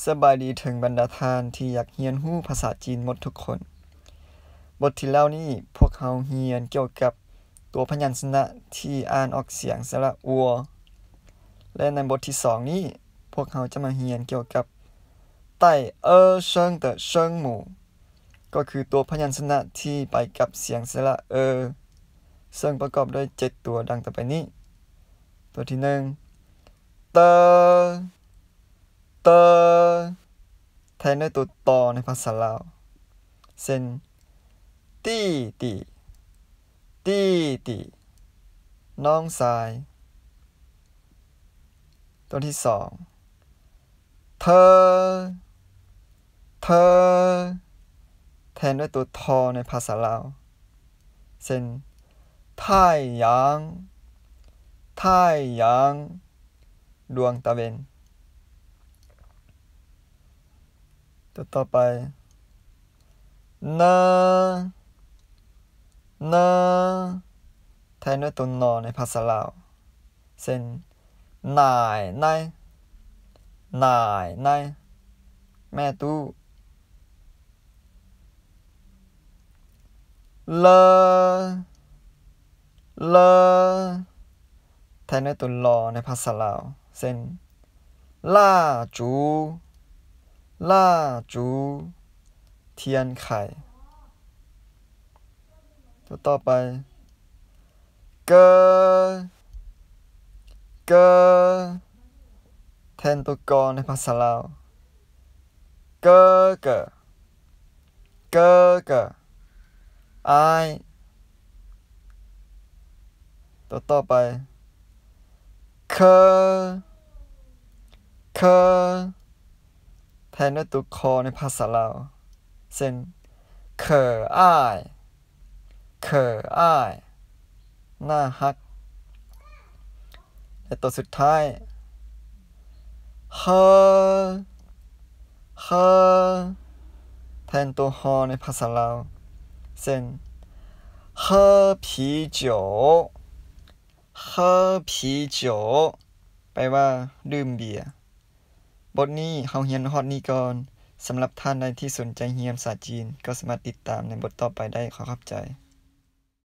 ສະບາຍດີເຖິງບັນດາທ່ານທີ່ຢາກຮຽນຮູ້ພາສາຈີນໝົດທຸກຄົນ. ບົດທີ່ແລ້ວນີ້ພວກເຮົາຮຽນກ່ຽວກັບຕົວພະຍັນຊະນະທີ່ອ່ານອອກສຽງສະຫຼະ อัว ແລະ ໃນບົດທີສອງນີ້ ພວກເຮົາຈະມາຮຽນກ່ຽວກັບ 带 เอ 声的声母 ກໍຄືຕົວພະຍັນຊະນະທີ່ໄປກັບສຽງສະຫຼະ ເອ ເຊິ່ງປະກອບດ້ວຍເຈັດຕົວດັ່ງຕໍ່ໄປນີ້. ຕົວທີໜຶ່ງ ເຕີ ເຕີ ແທນດ້ວຍຕົວ ຕ ໃນພາສາລາວ ເຊັ່ນ 弟弟 弟弟 ນ້ອງຊາຍ. ຕົວທີສອງ ເທີ ເທີ ແທນດ້ວຍຕົວ ທ ໃນພາສາລາວ ເຊັ່ນ 太阳 太阳 ດວງຕາເວັນ. ຕົວຕໍ່ໄປ ເນີ ເນີ ແທນດ້ວຍຕົວ ນ ໃນພາສາລາວ ເຊັ່ນ 奶奶 奶奶 ແມ່ຕູ້. ເລີ ເລີ ແທນດ້ວຍຕົວ ລໍ ໃນພາສາລາວ ເຊັ່ນ 蜡烛 蜡烛 ທຽນໄຂ. ຕົວຕໍ່ໄປ ເກີ ເກີ ແທນຕົວ ກໍ ໃນພາສາລາວ 哥哥 哥哥 ອ້າຍ. ຕົວຕໍ່ໄປ ເຄີ ເຄີ ແທນດ້ວຍຕົວ ຄໍ ໃນພາສາລາວ ເຊັ່ນ 可爱 可爱 ໜ້າຮັກ. ແລະ ຕົວສຸດທ້າຍ ເຮີ ເຮີ ແທນຕົວ ຮໍ ໃນພາສາລາວ ເຊັ່ນ 喝啤酒 喝啤酒 ແປວ່າ ດື່ມເບຍ. ບົດນີ້ເຮົາຮຽນຮອດນີ້ກ່ອນ. ສຳລັບທ່ານໃດທີ່ສົນໃຈຮຽນພາສາຈີນ ກໍສາມາດຕິດຕາມໃນບົດຕໍ່ໄປໄດ້. ຂໍຂອບໃຈ.